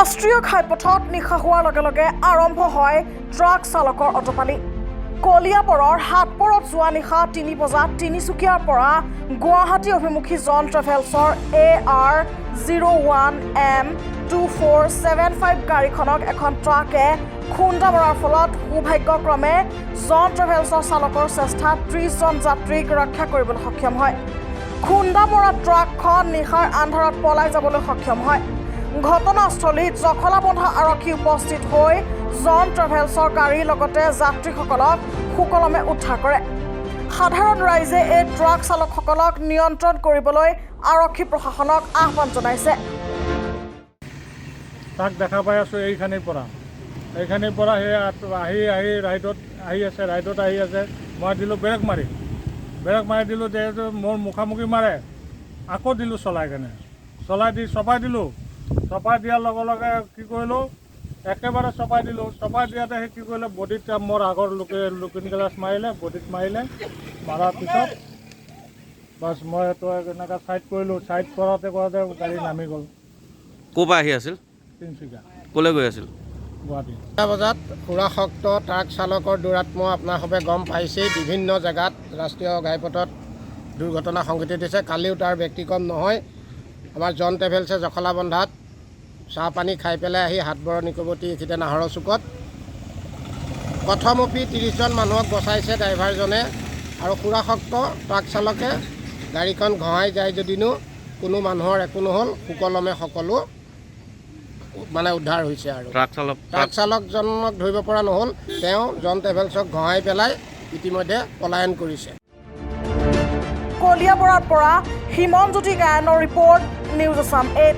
ৰাষ্ট্ৰীয় ঘাইপথত নিশা হোৱাৰ লগে লগে আৰম্ভ হয় ট্ৰাক চালকৰ অতপালি। কলিয়াবৰৰ হাতপৰত যোৱা নিশা 3 বজাত তিনিচুকীয়াৰ পৰা গুৱাহাটী অভিমুখী জন ট্ৰেভেলছৰ AR 01 M 2475 গাড়ীখনক এখন ট্ৰাকে খুন্দা মৰাৰ ফলত সৌভাগ্যক্ৰমে জন ট্ৰেভেলছৰ চালকৰ চেষ্টাত 30জন যাত্ৰীক ৰক্ষা কৰিবলৈ সক্ষম হয়। খুন্দা মৰা ট্ৰাকখন নিশাৰ আন্ধাৰত পলাই যাবলৈ সক্ষম হয়। ঘটনাস্থলীত জখলাবন্ধা আৰক্ষী উপস্থিত হৈ জন ট্ৰেভেলছৰ গাড়ীৰ লগতে যাত্ৰীসকলক সুকলমে উদ্ধাৰ কৰে। সাধাৰণ ৰাইজে এই ট্ৰাক চালকসকলক নিয়ন্ত্ৰণ কৰিবলৈ আৰক্ষী প্ৰশাসনক আহ্বান জনাইছে। তাক দেখা পাই আছোঁ এইখিনিৰ পৰা সেই আহি আহি ৰাইটত আহি আছে, ৰাইটত আহি আছে। মই দিলোঁ ব্ৰেক মাৰি, ব্ৰেক মাৰি দিলোঁ। যিহেতু মোৰ মুখামুখি মাৰে, আকৌ দিলোঁ চলাই কেনে, চলাই দি চপাই দিলোঁ। চপাই দিয়াৰ লগে লগে কি কৰিলোঁ, একেবাৰে চপাই দিলোঁ। চপাই দিয়াতে সি কি কৰিলে, বডিত মোৰ আগৰ লোকে লুকিং গ্লাছ মাৰিলে, বডিত মাৰিলে। মাৰাৰ পিছত বাছ, মই এইটো এনেকৈ ছাইড কৰিলোঁ। ছাইড কৰোঁতে কৰোঁতে গাড়ী নামি গ'ল। ক'ৰ পৰা আহি আছিল? তিনিচুকীয়া। ক'লৈ গৈ আছিল? গুৱাহাটী। 1 বজাত সুৰাসক্ত ট্ৰাক চালকৰ দৌৰাত্ম্য আপোনাৰ সবে গম পাইছেই। বিভিন্ন জেগাত ৰাষ্ট্ৰীয় ঘাইপথত দুৰ্ঘটনা সংঘটিত হৈছে। কালিও তাৰ ব্যতিক্ৰম নহয়। আমাৰ জন ট্ৰেভেলছে জখলাবন্ধাত চাহ পানী খাই পেলাই আহি হাতবৰৰ নিকটৱৰ্তী এইখিনিতে নাহৰৰ চুকত কথমপি 30জন মানুহক বচাইছে ড্ৰাইভাৰজনে আৰু সুৰাসক্ত ট্ৰাক চালকে গাড়ীখন ঘঁহাই যায় যদিনো কোনো মানুহৰ একো নহ'ল। সুকলমে সকলো মানে উদ্ধাৰ হৈছে আৰু ট্ৰাক চালক ট্ৰাক চালকজনক ধৰিব পৰা নহ'ল। তেওঁ জন ট্ৰেভেলছক ঘঁহাই পেলাই ইতিমধ্যে পলায়ন কৰিছে। কলিয়াবৰৰ পৰা হিমনজ্যোতি গায়নৰ ৰিপৰ্ট, নিউজ আছাম 8।